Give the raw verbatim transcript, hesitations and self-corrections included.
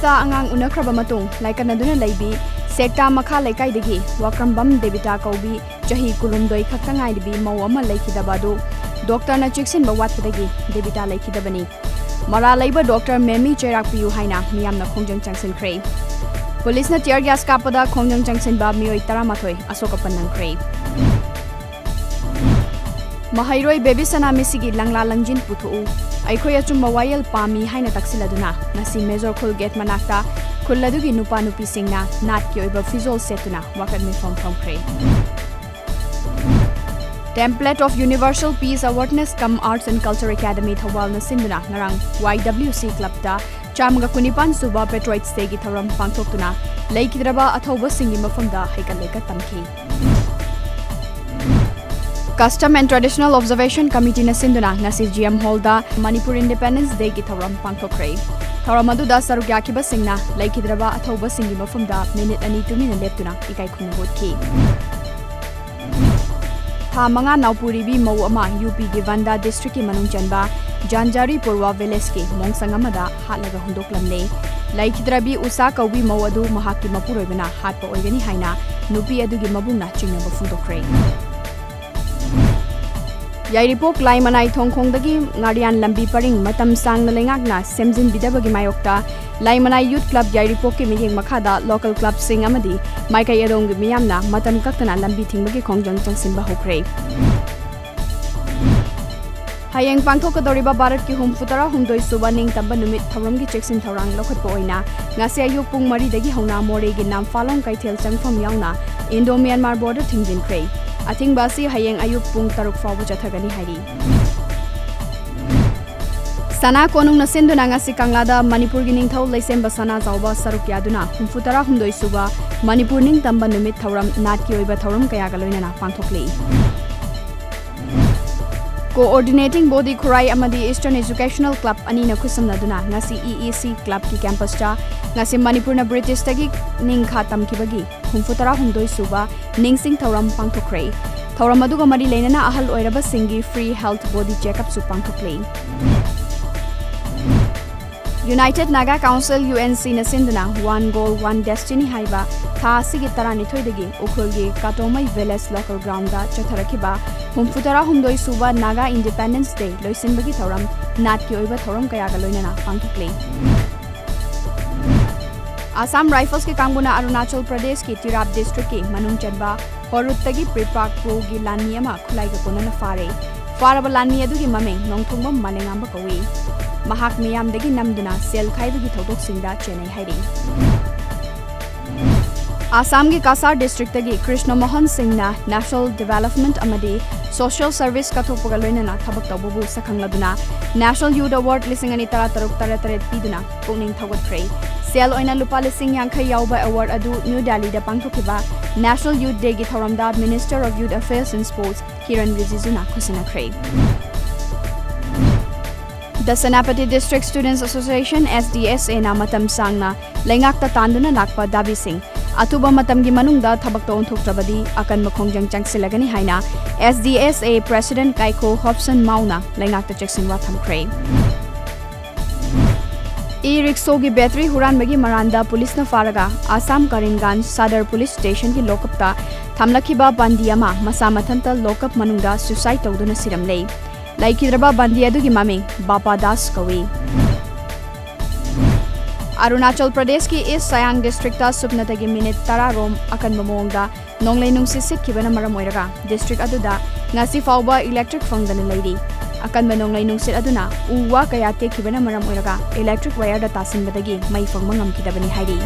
ꯁꯥ ꯑꯉꯥꯡ ꯎꯅꯈ꯭ꯔꯕ ꯃꯇꯨꯡ ꯂꯥꯏꯀꯠꯅꯗꯨꯅ ꯂꯩꯕꯤ ꯁꯦꯛꯇꯥ ꯃꯈꯥ ꯂꯩꯀꯥꯏꯗꯒꯤ ꯋꯥꯀ꯭ꯔꯝꯕꯝ ꯗꯦꯕꯤꯇꯥ ꯀꯧꯕꯤ ꯆꯍꯤ ꯀꯨꯟꯍꯨꯝꯗꯣꯏ ꯈꯛꯇ ꯉꯥꯏꯔꯤꯕꯤ ꯃꯧ ꯑꯃ ꯂꯩꯈꯤꯗꯕ ꯑꯗꯨ ꯗꯣꯛꯇꯔꯅ ꯆꯦꯛꯁꯤꯟꯕ ꯋꯥꯠꯄꯗꯒꯤ ꯗꯦꯕꯤꯇꯥ ꯂꯩꯈꯤꯗꯕꯅꯤ꯫ ꯃꯔꯥꯜ ꯂꯩꯕ ꯗꯣꯛꯇꯔ ꯃꯦꯝꯃꯤ ꯆꯩꯔꯥꯛꯄꯤꯌꯨ ꯍꯥꯏꯅ ꯃꯤꯌꯥꯝꯅ ꯈꯣꯡꯖꯪ ꯆꯪꯁꯤꯟꯈ꯭ꯔꯦ꯫ ꯄꯨꯂꯤꯁꯅ tear gas ꯀꯥꯞꯄꯗ ꯈꯣꯡꯖꯪ ꯆꯪꯁꯤꯟꯕ ꯃꯤꯑꯣꯏ ꯇꯔꯥꯃꯥꯊꯣꯏ ꯑꯁꯣꯛ ꯑꯄꯟ ꯅꯪꯈ꯭ꯔꯦ꯫ ꯃꯍꯩꯔꯣꯏ ꯕꯦꯕꯤ ꯁꯅꯥ ꯃꯤꯁꯤꯒꯤ ꯂꯪꯂꯥ ꯂꯪꯖꯤꯟ ꯄꯨꯊꯣꯛꯎ, ꯑꯩꯈꯣꯏ ꯑꯆꯨꯝꯕ ꯋꯥꯌꯦꯜ ꯄꯥꯝꯃꯤ ꯍꯥꯏꯅ ꯇꯛꯁꯤꯜꯂꯗꯨꯅ ꯉꯁꯤ ꯃꯦꯖꯣꯔ ꯈꯨꯜ ꯒꯦꯠ ꯃꯅꯥꯛꯇ ꯈꯨꯜ ꯑꯗꯨꯒꯤ ꯅꯨꯄꯥ ꯅꯨꯄꯤꯁꯤꯡꯅ ꯅꯥꯠꯀꯤ ꯑꯣꯏꯕ ꯐꯤꯖꯣꯜ ꯁꯦꯠꯇꯨꯅ ꯋꯥꯀꯠ ꯃꯤꯐꯝ ꯐꯝꯈ꯭ꯔꯦ꯫ Template of Universal Peace Awareness cum Arts and Culture Academy ꯊꯧꯕꯥꯜꯅ ꯁꯤꯟꯗꯨꯅ ꯉꯔꯥꯡ Y W C clubꯇ ꯆꯥꯝꯃꯒ ꯀꯨꯟꯅꯤꯄꯥꯟ ꯁꯨꯕ Patriots Dayꯒꯤ ꯊꯧꯔꯝ ꯄꯥꯡꯊꯣꯛꯇꯨꯅ ꯂꯩꯈꯤꯗ꯭ꯔꯕ ꯑꯊꯧꯕꯁꯤꯡꯒꯤ ꯃꯐꯝꯗ ꯍꯩꯀꯠ ꯂꯩꯀꯠ ꯇꯝꯈꯤ꯫ Custom and Traditional Observation Committeeꯅ ꯁꯤꯟꯗꯨꯅ ꯉꯁꯤ G M Hallꯗ Manipur Independence Dayꯒꯤ ꯊꯧꯔꯝ ꯄꯥꯡꯊꯣꯛꯈ꯭ꯔꯦ꯫ ꯊꯧꯔꯝ ꯑꯗꯨꯗ ꯁꯔꯨꯛ ꯌꯥꯈꯤꯕꯁꯤꯡꯅ ꯂꯩꯈꯤꯗ꯭ꯔꯕ ꯑꯊꯧꯕꯁꯤꯡꯒꯤ ꯃꯐꯝꯗ ꯃꯤꯅꯤꯠ ꯑꯅꯤ ꯇꯨꯃꯤꯟꯅ ꯂꯦꯞꯇꯨꯅ ꯏꯀꯥꯏ ꯈꯨꯝꯅꯕ ꯎꯠꯈꯤ꯫ ꯊꯥ ꯃꯉꯥ ꯅꯥꯎꯄꯨꯔꯤꯕꯤ ꯃꯧ ꯑꯃ ꯌꯨ ꯄꯤꯒꯤ ꯕꯟꯗꯥ ꯗꯤꯁꯇ꯭ꯔꯤꯛꯀꯤ ꯃꯅꯨꯡ ꯆꯟꯕ ꯖꯥꯟꯖꯥꯔꯤ ꯄꯨꯔꯋꯥ ꯚꯤꯂꯦꯖꯀꯤ ꯃꯣꯡꯁꯪ ꯑꯃꯗ ꯍꯥꯠꯂꯒ ꯍꯨꯟꯗꯣꯛꯂꯝꯂꯦ꯫ ꯂꯩꯈꯤꯗ꯭ꯔꯕꯤ ꯎꯁꯥ ꯀꯧꯕꯤ ꯃꯧ ꯑꯗꯨ ꯃꯍꯥꯛꯀꯤ ꯃꯄꯨꯔꯣꯏꯕꯅ ꯍꯥꯠꯄ ꯑꯣꯏꯒꯅꯤ ꯍꯥꯏꯅ ꯅꯨꯄꯤ ꯑꯗꯨꯒꯤ ꯃꯕꯨꯡꯅ ꯆꯤꯡꯅꯕ ꯐꯣꯡꯗꯣꯛꯈ꯭ꯔꯦ꯫ ꯌꯥꯏꯔꯤꯄꯣꯛ ꯂꯥꯏꯃꯅꯥꯏ ꯊꯣꯡꯈꯣꯡꯗꯒꯤ ꯉꯥꯔꯤꯌꯥꯟ ꯂꯝꯕꯤ ꯄꯔꯤꯡ ꯃꯇꯝ ꯁꯥꯡꯅ ꯂꯩꯉꯥꯛꯅ ꯁꯦꯝꯖꯤꯟꯕꯤꯗꯕꯒꯤ ꯃꯥꯌꯣꯛꯇ ꯂꯥꯏꯃꯅꯥꯏ Youth Club ꯌꯥꯏꯔꯤꯄꯣꯛꯀꯤ ꯃꯤꯠꯌꯦꯡ ꯃꯈꯥꯗ local clubꯁꯤꯡ ꯑꯃꯗꯤ ꯃꯥꯏꯀꯩ ꯑꯗꯣꯝꯒꯤ ꯃꯤꯌꯥꯝꯅ ꯃꯇꯝ ꯀꯛꯇꯅ ꯂꯝꯕꯤ ꯊꯤꯡꯕꯒꯤ ꯈꯣꯡꯖꯪ ꯆꯪꯁꯤꯟꯕ ꯍꯧꯈ꯭ꯔꯦ꯫ ꯍꯌꯦꯡ ꯄꯥꯡꯊꯣꯛꯀꯗꯧꯔꯤꯕ ꯚꯥꯔꯠꯀꯤ ꯍꯨꯝꯐꯨ ꯇꯔꯥꯍꯨꯝꯗꯣꯏ ꯁꯨꯕ ꯅꯤꯡꯇꯝꯕ ꯅꯨꯃꯤꯠ ꯊꯧꯔꯝꯒꯤ ꯆꯦꯛꯁꯤꯟ ꯊꯧꯔꯥꯡ ꯂꯧꯈꯠꯄ ꯑꯣꯏꯅ ꯉꯁꯤ ꯑꯌꯨꯛ ꯄꯨꯡ ꯃꯔꯤꯗꯒꯤ ꯍꯧꯅ ꯃꯣꯔꯦꯒꯤ ꯅꯥꯝꯐꯥꯂꯣꯡ ꯀꯩꯊꯦꯜ ꯆꯪꯐꯝ ꯌꯥꯎꯅ Indo Myanmar border ꯊꯤꯡꯖꯤꯟꯈ꯭ꯔꯦ꯫ ꯑꯊꯤꯡꯕ ꯑꯁꯤ ꯍꯌꯦꯡ ꯑꯌꯨꯛ ꯄꯨꯡ ꯇꯔꯨꯛ ꯐꯥꯎꯕ ꯆꯠꯊꯒꯅꯤ ꯍꯥꯏꯔꯤ꯫ ꯁꯅꯥ ꯀꯣꯅꯨꯡꯅ ꯁꯤꯟꯗꯨꯅ ꯉꯁꯤ ꯀꯪꯂꯥꯗ ꯃꯅꯤꯄꯨꯔꯒꯤ ꯅꯤꯡꯊꯧ ꯂꯩꯁꯦꯝꯕ ꯁꯅꯥꯖꯥꯎꯕ ꯁꯔꯨꯛ ꯌꯥꯗꯨꯅ ꯍꯨꯝꯐꯨ ꯇꯔꯥꯍꯨꯝꯗꯣꯏ ꯁꯨꯕ ꯃꯅꯤꯄꯨꯔ ꯅꯤꯡꯇꯝꯕ ꯅꯨꯃꯤꯠ ꯊꯧꯔꯝ ꯅꯥꯠꯀꯤ ꯑꯣꯏꯕ ꯊꯧꯔꯝ ꯀꯌꯥꯒ ꯂꯣꯏꯅꯅ ꯄꯥꯡꯊꯣꯛꯂꯤ꯫ Coordinating Body ꯈꯨꯔꯥꯏ ꯑꯃꯗꯤ Eastern Educational Club ꯑꯅꯤꯅ ꯈꯨꯠꯁꯝꯅꯗꯨꯅ ꯉꯁꯤ E E C clubꯀꯤ campusꯇ ꯉꯁꯤ ꯃꯅꯤꯄꯨꯔꯅ ꯕ꯭ꯔꯤꯇꯤꯁꯇꯒꯤ ꯅꯤꯡꯈꯥ ꯇꯝꯈꯤꯕꯒꯤ ꯍꯨꯝꯐꯨ ꯇꯔꯥꯍꯨꯝꯗꯣꯏ ꯁꯨꯕ ꯅꯤꯡꯁꯤꯡ ꯊꯧꯔꯝ ꯄꯥꯡꯊꯣꯛꯈ꯭ꯔꯦ꯫ ꯊꯧꯔꯝ ꯑꯗꯨꯒ ꯃꯔꯤ ꯂꯩꯅꯅ ꯑꯍꯜ ꯑꯣꯏꯔꯕꯁꯤꯡꯒꯤ free health body checkupꯁꯨ ꯄꯥꯡꯊꯣꯛꯂꯦ꯫ United Naga Council, U N C ꯅ ꯁꯤꯟꯗꯨꯅ One Goal One Destiny ꯍꯥꯏꯕ ꯊꯥ ꯑꯁꯤꯒꯤ ꯇꯔꯥꯅꯤꯊꯣꯏꯗꯒꯤ ꯎꯈ꯭ꯔꯨꯜꯒꯤ ꯀꯥꯇꯣꯃꯩ Village Local Ground ꯗ ꯆꯠꯊꯔꯛꯈꯤꯕ ꯍꯨꯝꯐꯨ ꯇꯔꯥꯍꯨꯝꯗꯣꯏ ꯁꯨꯕ Naga Independence Day ꯂꯣꯏꯁꯤꯟꯕꯒꯤ ꯊꯧꯔꯝ ꯅꯥꯠꯀꯤ ꯑꯣꯏꯕ ꯊꯧꯔꯝ ꯀꯌꯥꯒ ꯂꯣꯏꯅꯅ ꯄꯥꯡꯊꯣꯛꯂꯤ꯫ Assam Rifles ꯀꯤ ꯀꯥꯡꯕꯨꯅ ꯑꯔꯨꯅꯥꯆꯜ ꯄ꯭ꯔꯗꯦꯁꯀꯤ ꯇꯤꯔꯥꯞ district ꯀꯤ ꯃꯅꯨꯡ ꯆꯟꯕ ꯍꯣꯔꯨꯠꯇꯒꯤ ꯄ꯭ꯔꯤꯄꯥꯛ ꯄ꯭ꯔꯣꯒꯤ ꯂꯥꯟꯃꯤ ꯑꯃ ꯈꯨꯠꯂꯥꯏꯒ ꯀꯣꯟꯅꯅ ꯐꯥꯔꯦ꯫ ꯐꯥꯔꯕ ꯂꯥꯟꯃꯤ ꯑꯗꯨꯒꯤ ꯃꯃꯤꯡ ꯅꯣꯡꯊꯣꯡꯕꯝ ꯃꯥꯂꯦꯉꯥꯝꯕ ꯀꯧꯏ꯫ ꯃꯍꯥꯛ ꯃꯤꯌꯥꯝꯗꯒꯤ ꯅꯝꯗꯨꯅ ꯁꯦꯜ ꯈꯥꯏꯕꯒꯤ ꯊꯧꯗꯣꯛꯁꯤꯡꯗ ꯆꯦꯟꯅꯩ ꯍꯥꯏꯔꯤ꯫ ꯑꯁꯥꯝꯒꯤ ꯀꯁꯥꯔ district ꯇꯒꯤ ꯀ꯭ꯔꯤꯁꯅ ꯃꯣꯍꯟ ꯁꯤꯡꯅ National Development ꯑꯃꯗꯤ Social Service ꯀꯠꯊꯣꯛꯄꯒ ꯂꯣꯏꯅꯅ ꯊꯕꯛ ꯇꯧꯕꯕꯨ ꯁꯛꯈꯪꯂꯗꯨꯅ National Youth Award ꯂꯤꯁꯤꯡ ꯑꯅꯤ ꯇꯔꯥ ꯇꯔꯨꯛ ꯇꯔꯦꯠ ꯇꯔꯦꯠ ꯄꯤꯗꯨꯅ ꯄꯨꯛꯅꯤꯡ ꯊꯧꯒꯠꯈ꯭ꯔꯦ꯫ ꯁꯦꯜ ꯑꯣꯏꯅ ꯂꯨꯄꯥ ꯂꯤꯁꯤꯡ ꯌꯥꯡꯈꯩ ꯌꯥꯎꯕ award ꯑꯗꯨ ꯅ꯭ꯌꯨ ꯗꯦꯜꯂꯤꯗ ꯄꯥꯡꯊꯣꯛꯈꯤꯕ National Youth Day ꯒꯤ ꯊꯧꯔꯝꯗ Minister of Youth Affairs and Sports Kiran ꯔꯤꯖꯤꯖꯨꯅ ꯈꯨꯠꯁꯤꯟꯅꯈ꯭ꯔꯦ꯫ The Senapati District Students Association, S D S A ꯅ ꯃꯇꯝ ꯁꯥꯡꯅ ꯂꯩꯉꯥꯛꯇ ꯇꯥꯟꯗꯨꯅ ꯂꯥꯛꯄ ꯗꯥꯕꯤꯁꯤꯡ ꯑꯊꯨꯕ ꯃꯇꯝꯒꯤ ꯃꯅꯨꯡꯗ ꯊꯕꯛꯇ ꯑꯣꯟꯊꯣꯛꯇ꯭ꯔꯕꯗꯤ ꯑꯀꯟꯕ ꯈꯣꯡꯖꯪ ꯆꯪꯁꯤꯜꯂꯒꯅꯤ ꯍꯥꯏꯅ S D S A President ꯀꯥꯏꯈꯣ ꯍꯣꯞꯁꯟ ꯃꯥꯎꯅ ꯂꯩꯉꯥꯛꯇ ꯆꯦꯛꯁꯤꯟꯋꯥ ꯊꯝꯈ꯭ꯔꯦ꯫ E-rickshaw ꯒꯤ battery ꯍꯨꯔꯥꯟꯕꯒꯤ ꯃꯔꯥꯟꯗ ꯄꯨꯂꯤꯁꯅ ꯐꯥꯔꯒ ꯑꯁꯥꯝ ꯀꯔꯤꯝꯒꯟꯖ ꯁꯗꯔ ꯄꯨꯂꯤꯁ ꯁ꯭ꯇꯦꯁꯟꯒꯤ ꯂꯣꯀꯞꯇ ꯊꯝꯂꯛꯈꯤꯕ ꯕꯟꯗꯤ ꯑꯃ ꯃꯁꯥ ꯃꯊꯟꯇ ꯂꯣꯀꯞ ꯃꯅꯨꯡꯗ suicide ꯇꯧꯗꯨꯅ ꯁꯤꯔꯝꯂꯦ꯫ ꯂꯩꯈꯤꯗ꯭ꯔꯕ ꯕꯟꯗꯤ ꯑꯗꯨꯒꯤ ꯃꯃꯤꯡ ꯕꯥꯄꯥ ꯗꯥꯁ ꯀꯧꯏ꯫ ꯑꯔꯨꯅꯥꯆꯜ ꯄ꯭ꯔꯗꯦꯁꯀꯤ East Siang district ꯇ ꯁꯨꯞꯅꯇꯒꯤ minute ꯇꯔꯥ ꯔꯣꯝ ꯑꯀꯟꯕ ꯃꯑꯣꯡꯗ ꯅꯣꯡꯂꯩ ꯅꯨꯡꯁꯤꯠ ꯁꯤꯠꯈꯤꯕꯅ ꯃꯔꯝ ꯑꯣꯏꯔꯒ district ꯑꯗꯨꯗ ꯉꯁꯤ ꯐꯥꯎꯕ electric ꯐꯪꯗꯅ ꯂꯩꯔꯤ꯫ ꯑꯀꯟꯕ ꯅꯣꯡꯂꯩ ꯅꯨꯡꯁꯤꯠ ꯑꯗꯨꯅ ꯎ ꯋꯥ ꯀꯌꯥ ꯇꯦꯛꯈꯤꯕꯅ ꯃꯔꯝ ꯑꯣꯏꯔꯒ electric wire ꯗ ꯇꯥꯁꯤꯟꯕꯗꯒꯤ ꯃꯩ ꯐꯪꯕ ꯉꯝꯈꯤꯗꯕꯅꯤ ꯍꯥꯏꯔꯤ꯫